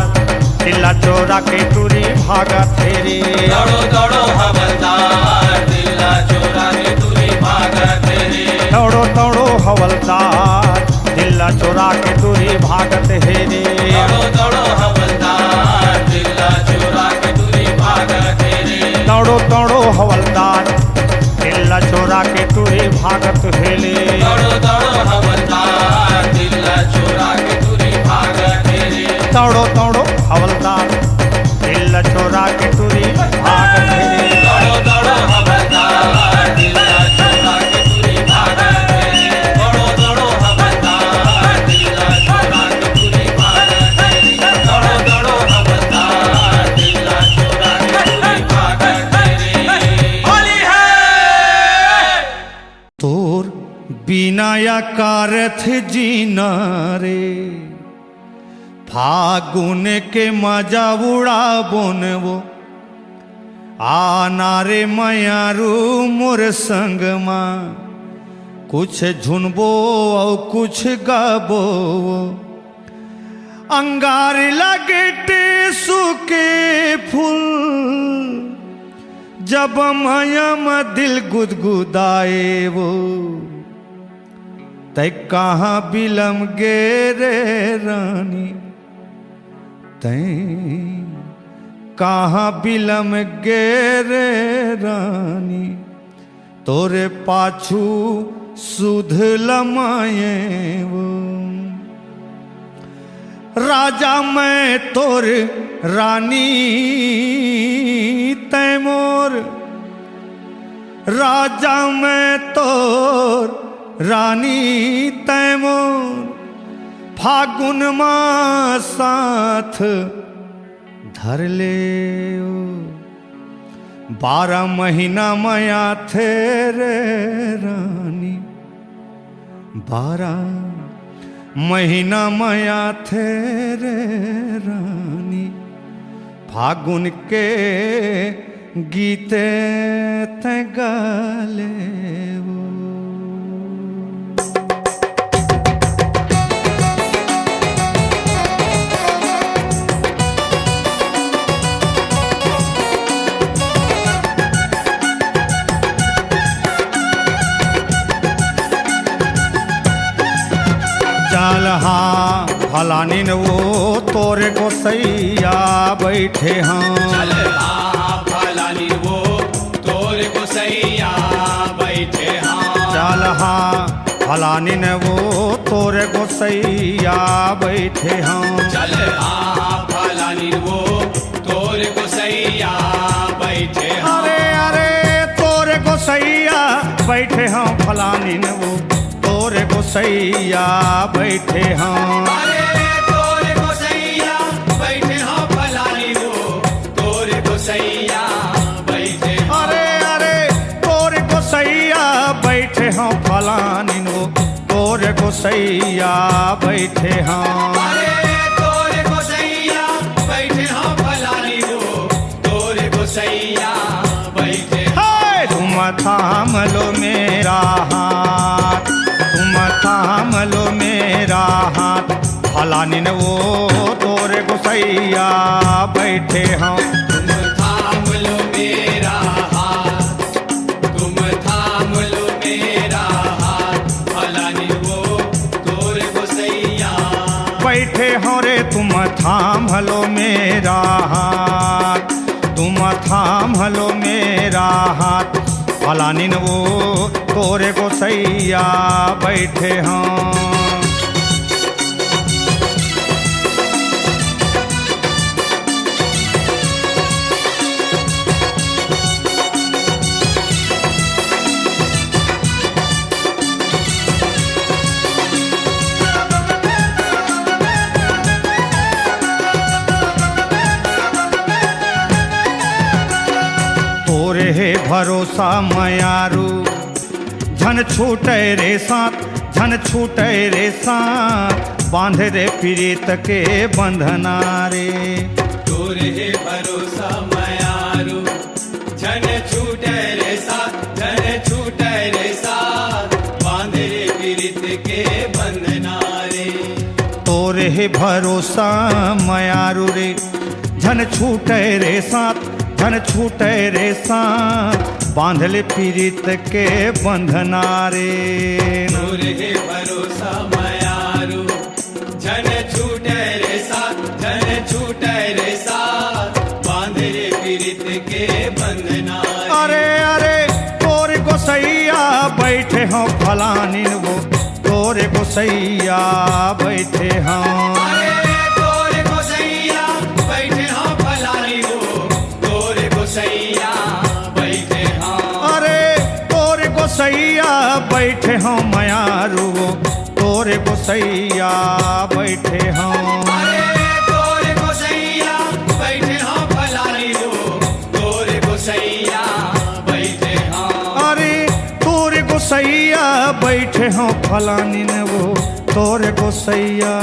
दिल ला चोरा के टूरी भागथे रे। दौड़ो दौड़ो हवलदार, दिल ला चोरा के टूरी भागथे रे। दौड़ो दौड़ो हवलदार, दिल ला चोरा के टूरी भागथे रे। दौड़ो दौड़ो हवलदार, दिल ला चोरा के टूरी भागथे रे। दौड़ो दौड़ो हवलदार, दिल ला चोरा के टूरी भागथे रे। दौड़ो दौड़ो हवलदार, दिल ला चोरा के टूरी भागथे रे। दौड़ो दौड़ो हवलदार, दिल ला चोरा के टूरी भागथे रे। दौड़ो दौड़ो हवलदार, दिल ला चोरा के टूरी भागथे रे। दौड़ो दौड़ो हवलदार, दिल ला चोरा के टूरी भागथे रे। दौड़ो दौड़ो हवलदार, दिल ला चोरा के टूरी भागथे रे। होली है। तोर बिना या कारथ जीना रे, फागुन के मजा उड़ाबोन वो। आना रे मयारू मोर संग मा, कुछ झुनबो अउ कुछ गाबो वो। अंगार लगे टेसू के फूल, जब मया म दिल गुदगुदाए वो। तै कहाँ बिलम गे रे रानी, तै कहाँ बिलम गे रे रानी, तोरे पाछू सुध लमाए वो। राजा मैं तोर रानी तै मोर, राजा मैं तोर रानी तै मोर, फागुन मा साथ धर ले ओ। बारह महीना मया थे रे रानी, बारह महीना म आथे रे रानी, फागुन के गीते तैं गा ले ओ। चल हा फलानिन वो तोर गोसैया बइठे हंव। चल हा फलानिन वो तोर गोसैया बइठे हंव। चल हा फलानिन वो तोर गोसैया बइठे हंव। चल हा फलानिन वो तोर गोसैया बइठे हंव। अरे, अरे, तोर गोसैया बइठे हंव फलानिन वो, तोर गोसैया बइठे हंव। अरे, तोर गोसैया बइठे हंव फलानिन वो, तोर गोसैया बइठे हंव। अरे, अरे, तोर गोसैया बइठे हंव फलानिन वो, तोर गोसैया बइठे हंव। अरे, तोर गोसैया बइठे हंव फलानिन वो, तोर गोसैया बइठे हंव। हे, तुम थाम लो मेरा हाथ, तुम थाम लो मेरा हाथ, फलानिन वो तोर गोसैया बइठे हंव। तुम थाम लो मेरा हाथ, तुम थाम लो मेरा हाथ, फलानिन वो तोर गोसैया। बइठे हंव रे, तुम थाम लो मेरा हाथ, तुम थाम लो मेरा हाथ, फलानिन वो तोर गोसैया बइठे हंव। तोरे हे भरोसा मयारू, झन छूटे रे साथ, झन छूटे रे साथ, बांध रे पीरित के बंधना रे। तोरे हे भरोसा मयारू, झन छूटे रे साथ, झन छूटे रे साथ, बांध रे पीरित के बंधना रे। तोरे हे भरोसा मयारू रे, झन छूटे रे साथ, झन छूटे रे साथ, बांध ले पीरित के बंधना रे। तोरे हे भरोसा मयारू, झन छूटे रे साथ, झन छूटे रे साथ, बांध ले पीरित के बंधना रे। अरे, अरे, तोर गोसैया बइठे हंव फलानिन वो, तोर गोसैया बइठे हंव। अरे, तोर गोसैया बइठे हंव फलानिन वो, तोर गोसैया बइठे हंव। अरे, तोर गोसैया बइठे हंव मयारू वो, तोर गोसैया बइठे हंव। अरे, तोर गोसैया बइठे हंव फलानिन वो, तोर गोसैया बइठे हंव। अरे, तोर गोसैया बइठे हंव फलानिन वो, तोर गोसैया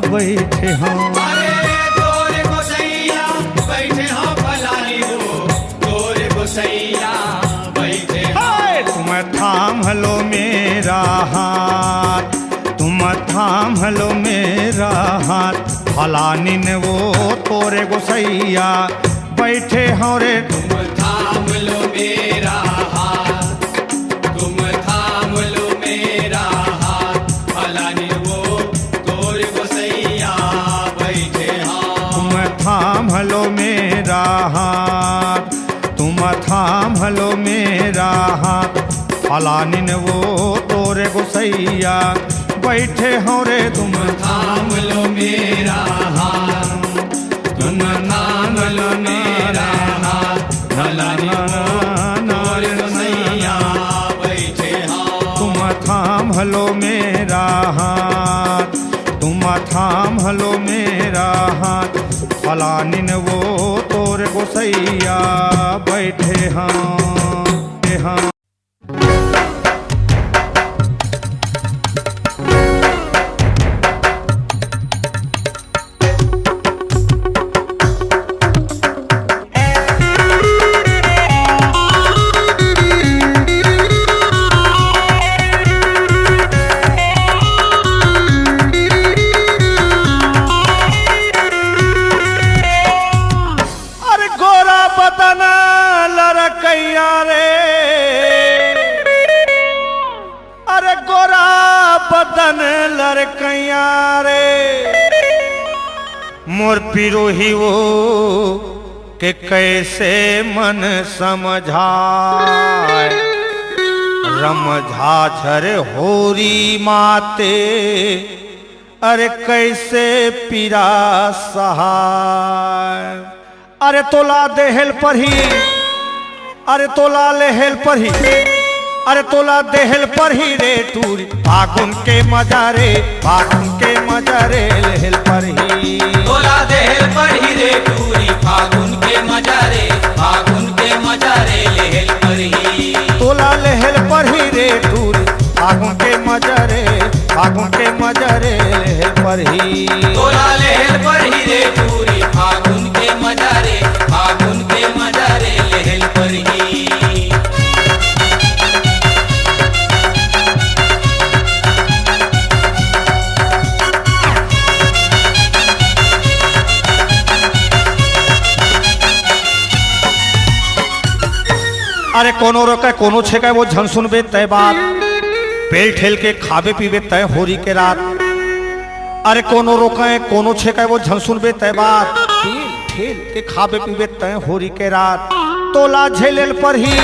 बइठे हंव। अरे, तोर गोसैया बइठे हंव फलानिन वो, तोर गोसैया बइठे हंव। हाय, तुम थाम लो मेरा हाथ, तुम थाम लो मेरा हाथ, फलानिन वो तोर गोसैया बइठे हंव रे। तुम थाम लो मेरा हाथ, तुम थाम लो मेरा हाथ, फलानिन वो तोर गोसैया बइठे हंव। तुम थाम लो मेरा हाथ, तुम थाम लो मेरा हाथ, फलानिन वो तोर गोसैया बइठे हंव रे। तुम थाम लो मेरा हाथ, तुम थाम लो मेरा हाथ, फलानिन वो तोर गोसैया बइठे हंव। तुम थाम लो मेरा हाथ, तुम थाम लो मेरा हाथ, फलानिन वो तोर गोसैया बइठे हंव, हंव। दन लड़कैया रे, मोर पिरोही वो के कैसे मन समझाय। रमझाझर होरी माते, अरे कैसे पीरा सहाय। अरे तोला देहेल परही, अरे तोला लेहेल परही, अरे तोला देहेल परही रे टूरी, फागुन के मजा रे, फागुन के मजा रे लेहेल परही। तोला देहेल परही रे टूरी, फागुन के मजा रे, फागुन के मजा रे लेहेल परही। तोला लेहेल परही रे टूरी, फागुन के मजा रे, फागुन के मजा रे लेहेल परही। तोला लेहेल परही रे टूरी, फागुन के मजा रे, फागुन के मजा रे लेहेल परही। अरे कोनो रोके, कोनो छेके, वो झन सुनबे तय बात। पेल ठेल के खाबे पीबे तय होरी के रात। अरे कोनो रोके, कोनो छेके, वो झन सुनबे तय बात। पेल ठेल के खाबे पीबे तय होरी के रात। तोला झेलेल परही,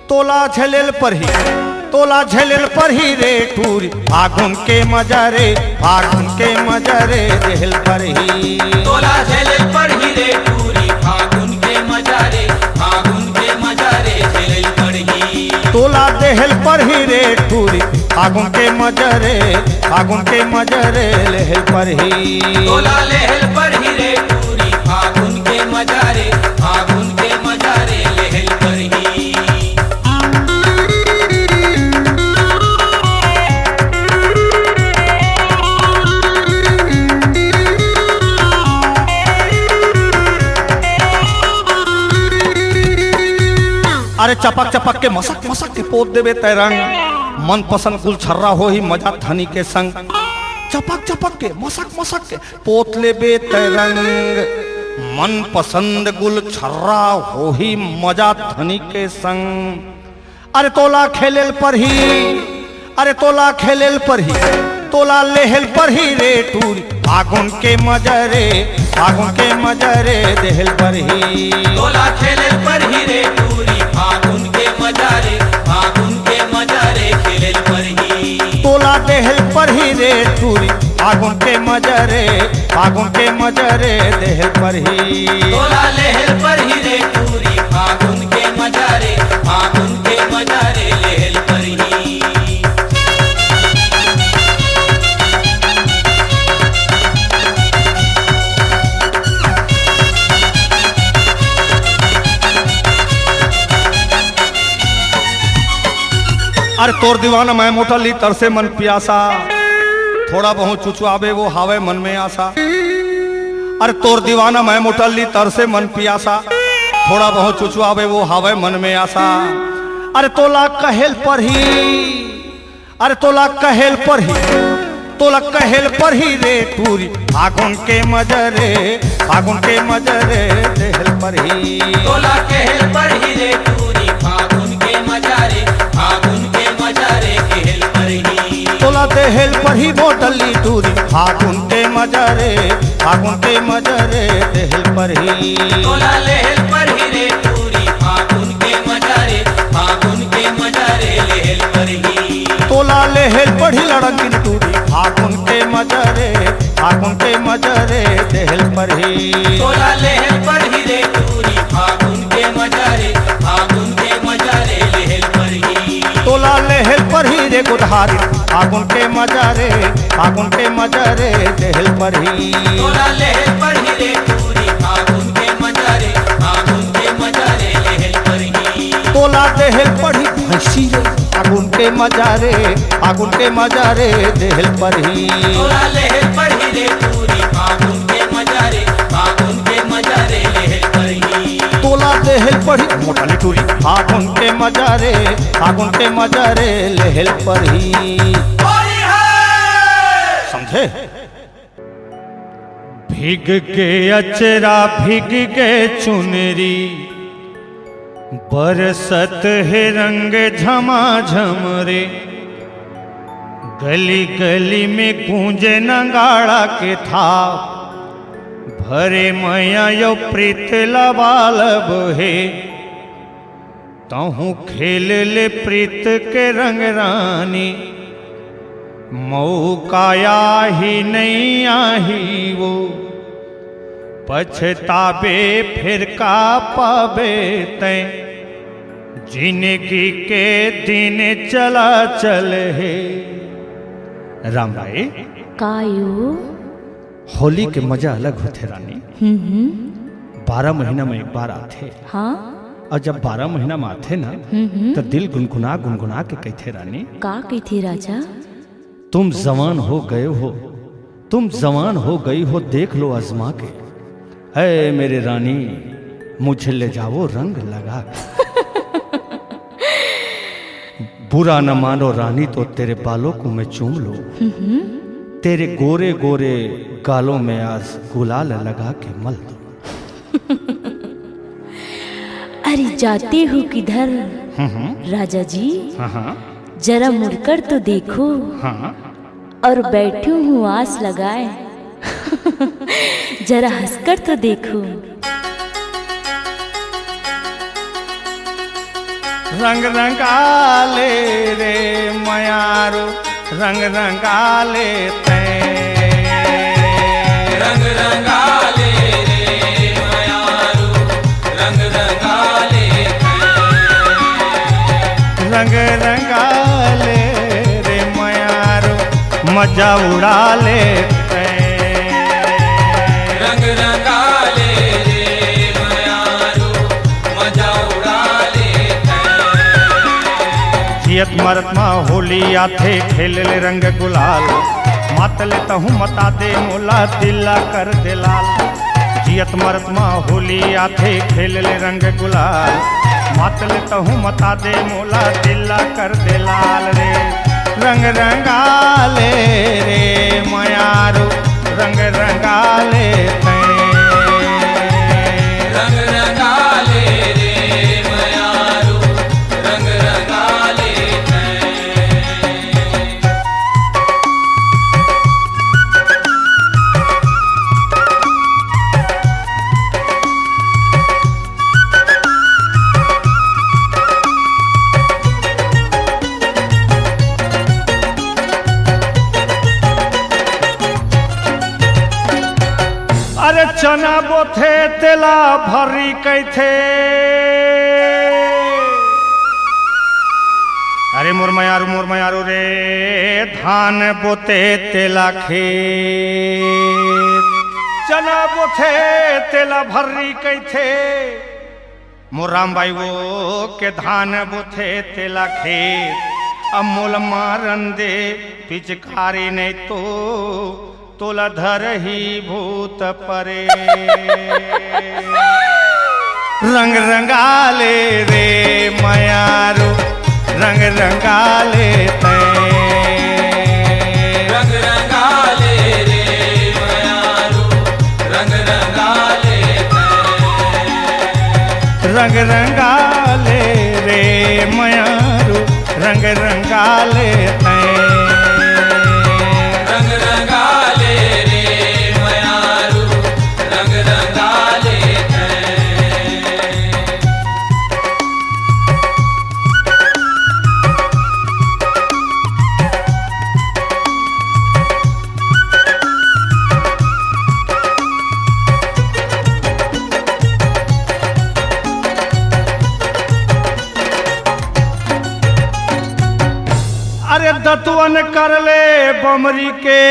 तोला झेलेल परही, तोला झेलेल परही रे टूरी, फागुन के मजा रे, फागुन के मजा रे देहेल परही। तोला झेलेल परही रे टूरी, फागुन के मजा रे, फागुन के मजा रे झेलेल परही। तोला देहेल परही रे टूरी, फागुन के मजा रे, फागुन के मजा रे लेहेल परही। तोला लेहेल परही रे टूरी, फागुन के मजा रे, फागुन के मजा रे लेहेल परही। अरे चपक चपक के मसक मसक के पोत देबे तय रंग, मनपसंद गुलछर्रा होही मजा धनी के संग। चपक चपक के मसक मसक के पोत लेबे तय रंग, मनपसंद गुलछर्रा होही मजा धनी के संग। अरे तोला खेलेल परही, अरे तोला खेलेल परही, तोला लेहेल परही रे टूरी, फागुन के मजा रे, फागुन के मजा रे देहेल परही। तोला खेलेल परही रे टूरी, फागुन के मजा रे, फागुन के मजा रे खेलेल परही। तोला देहेल परही रे टूरी, फागुन के मजा रे, फागुन के मजा रे देहेल परही। तोला लेहेल परही रे टूरी, फागुन के मजा रे, फागुन के मजा रे लेहेल परही। अरे तोर दीवाना मैं मोटा ली तरसे मन पियासा, थोड़ा बहुत चुचुआबे वो हावे मन में आसा। अरे तोर दीवाना मैं मोटा ली तरसे मन पियासा, थोड़ा बहुत चुचुआबे वो हावे मन में आसा। अरे तोला कहेल परही, अरे तोला कहेल परही, तोला कहेल परही रे टूरी, फागुन के मजा रे, फागुन के मजा रे देहेल परही। तोला कहेल परही रे टूरी, फागुन के मजा रे, फागुन के मजा रे कहेल परही। तोला देहेल परही मोटली टूरी, फागुन के मजा रे, फागुन के मजा रे देहेल परही। तोला लेहेल परही रे टूरी, फागुन के मजा रे, फागुन के मजा रे लेहेल परही। तोला लेहेल परही लड़किन टूरी, फागुन के मजा रे, फागुन के मजा रे देहेल परही। तोला लेहेल परही रे टूरी, फागुन के मजा रे, फागुन के मजा रे लेहेल परही। तोला लेहेल परही रे गोदहारी, फागुन के मजा रे, फागुन के मजा रे देहेल परही। तोला लेहेल परही रे टूरी, फागुन के मजा रे, फागुन के मजा रे लेहेल परही। तोला देहेल परही भैंसी रे, फागुन के मजा रे, फागुन के मजा रे देहेल परही। तोला लेहेल परही रे टूरी, फागुन के मजा रे, फागुन के मजा रे लेहेल परही। तोला देहेल परही मोटली टूरी, फागुन के मजा रे, फागुन के मजा रे लेहेल परही। समझे? भीग के अचरा, भीग के चुनरी, बरसत हे रंग झमाझम रे। गली गली में गूंजे नगाड़ा के थाप, भरे मया यो प्रीत लबालब हे। तहूँ खेल ले प्रीत के रंग रानी, मौका आही नहीं आही वो, पछताबे फिर का पाबे तैं, जिंदगी के दिन चला चल हे। राम भाई, का यो? होली के मजा अलग होथे रानी। हम्म, हम्म। बारह महीना में एक बार आथे। हाँ। और जब बारह महीना में आथे ना, हम्म, हम्म। तो दिल गुनगुना गुनगुना के कहिथे रानी। का कहिथे राजा? तुम जवान हो गए हो, तुम जवान हो गई हो, देख लो आजमा के। ऐ मेरे रानी, मुझे ले जाओ रंग लगा के। बुरा न मानो रानी, तो तेरे बालों को मैं चूम लूं, हम्म। तेरे गोरे गोरे गालों में आज गुलाल लगा के मल दूं। अरे जाते हो किधर हम्म। राजा जी? हाँ, हाँ। जरा मुड़कर तो देखो। हाँ। और बैठी हूँ आस लगाए। जरा हंसकर तो देखो। रंग रंगाले रे मयारो, रंग रंगाले तैं। रंग रंगाले रे मयारो, रंग रंगाले तैं। रंग रंगाले रे मयारो, मजा उड़ा ले तैं। रंग रंगाले रे मयारो, मजा उड़ा ले तैं। जियत मरत मा होली आथे, खेल ले रंग गुलाल। मातल तहूँ मता दे मोला, दिल ला कर दे लाल। जियत मरत मा होली आथे, खेल ले रंग गुलाल। मातल तहूँ मता दे मोला, दिल ला कर दे लाल रे। रंग रंगाले रे मयारो, रंग रंगाले तैं। रंग रंगाले रे मयारो, रंग रंगाले तैं। अरे चना बोथे तेला भर्री कहिथे। अरे मोर मयारू, मोर मयारू रे, धान बोथे तेला खेत। चना बोथे तेला भर्री कहिथे। मोर राम भाई वो के धान बोथे तेला खेत, अब मोला मारन दे पिचकारी नहीं तो तोला धरही भूत परे। रंग रंगाले रे मयारू, रंग रंगाले तैं। रंग रंगाले रे मयारू, रंग रंगाले तैं। रंग रंगाले रे मयारू, रंग रंगाले तैं। रंग रंगाले रे मयारू, रंग रंगाले तैं। अरे दतुअन कर ले बमरी के।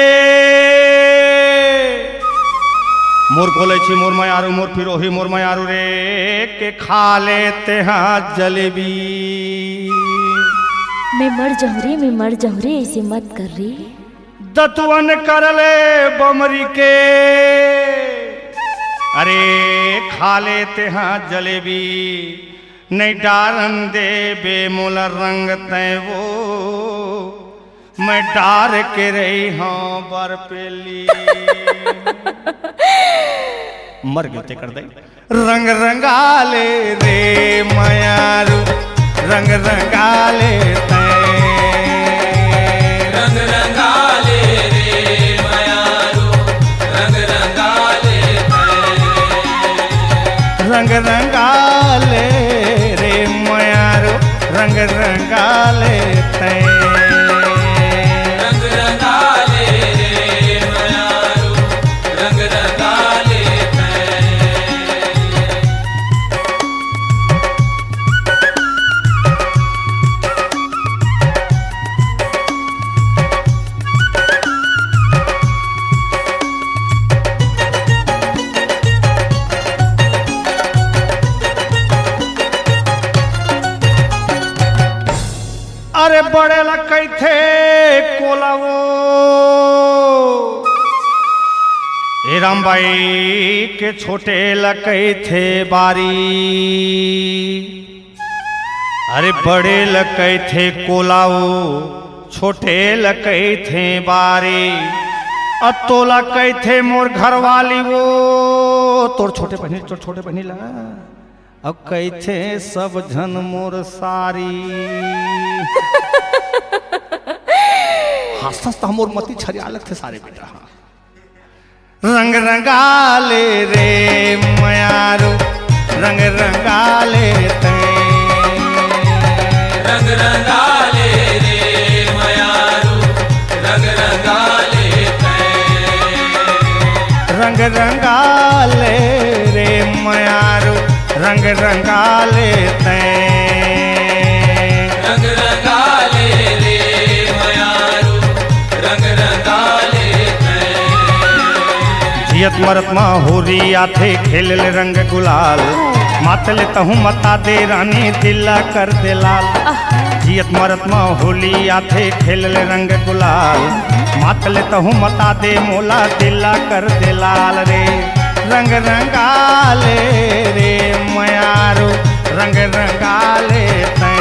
मोर कोलैची, मोर मयारू, मोर पिरोही, मोर मयारू रे, के खा ले तेहा जलेबी। मैं मर जाऊं रे, मैं मर जाऊं रे, ऐसे मत कर रे। दतुअन कर ले बमरी के, अरे खा ले तेहा जलेबी। नहीं डारन देबे मोला रंग तैं वो, मैं डार के रही हूँ बरपेली। मर गयो ते कर दे। रंग रंगाले रे मयारू, रंग रंगाले तैं। रंग रंगाले रे मयारू, रंग रंगाले तैं। रंग रंगाले रे मयारू, रंग रंगाले तैं। रंग रंगाले रे मयारू, रंग रंगाले तैं। अरे बड़े ला कहिथे कोला वो, ए राम बाई के छोटे ला कहिथे बारी। अरे बड़े ल कहिथे कोला वो, छोटे ल कहिथे बारी। अ तोला कहिथे मोर घरवाली वो, तोर छोटे बहिनी, तोर छोटे बहिनी ला। अब कहिथे सब झन मोर सारी। हंसत हंसत मोर मती छरिया लगथे सारे बेटा। रंग रंगाले रे मयारू, रंग रंगाले तैं। रंग रंगाले रे मयारू, रंग रंगाले तैं। रंग रंगाले रे मयारू, रंग रंगाले तैं। रंग रंगाले रे मयारू, रंग रंगाले तैं। जियत मरत म होरी आथे, खेल ले रंग गुलाल। मात ले तहूँ मता दे रानी, दिल ला कर दे लाल। जियत मरत म होली आथे, खेल ले रंग गुलाल। मात ले तहूँ मता दे मोला, दिल ला कर दे लाल रे। रंग रंगाले रे मयारू, रंग रंगाले तैं।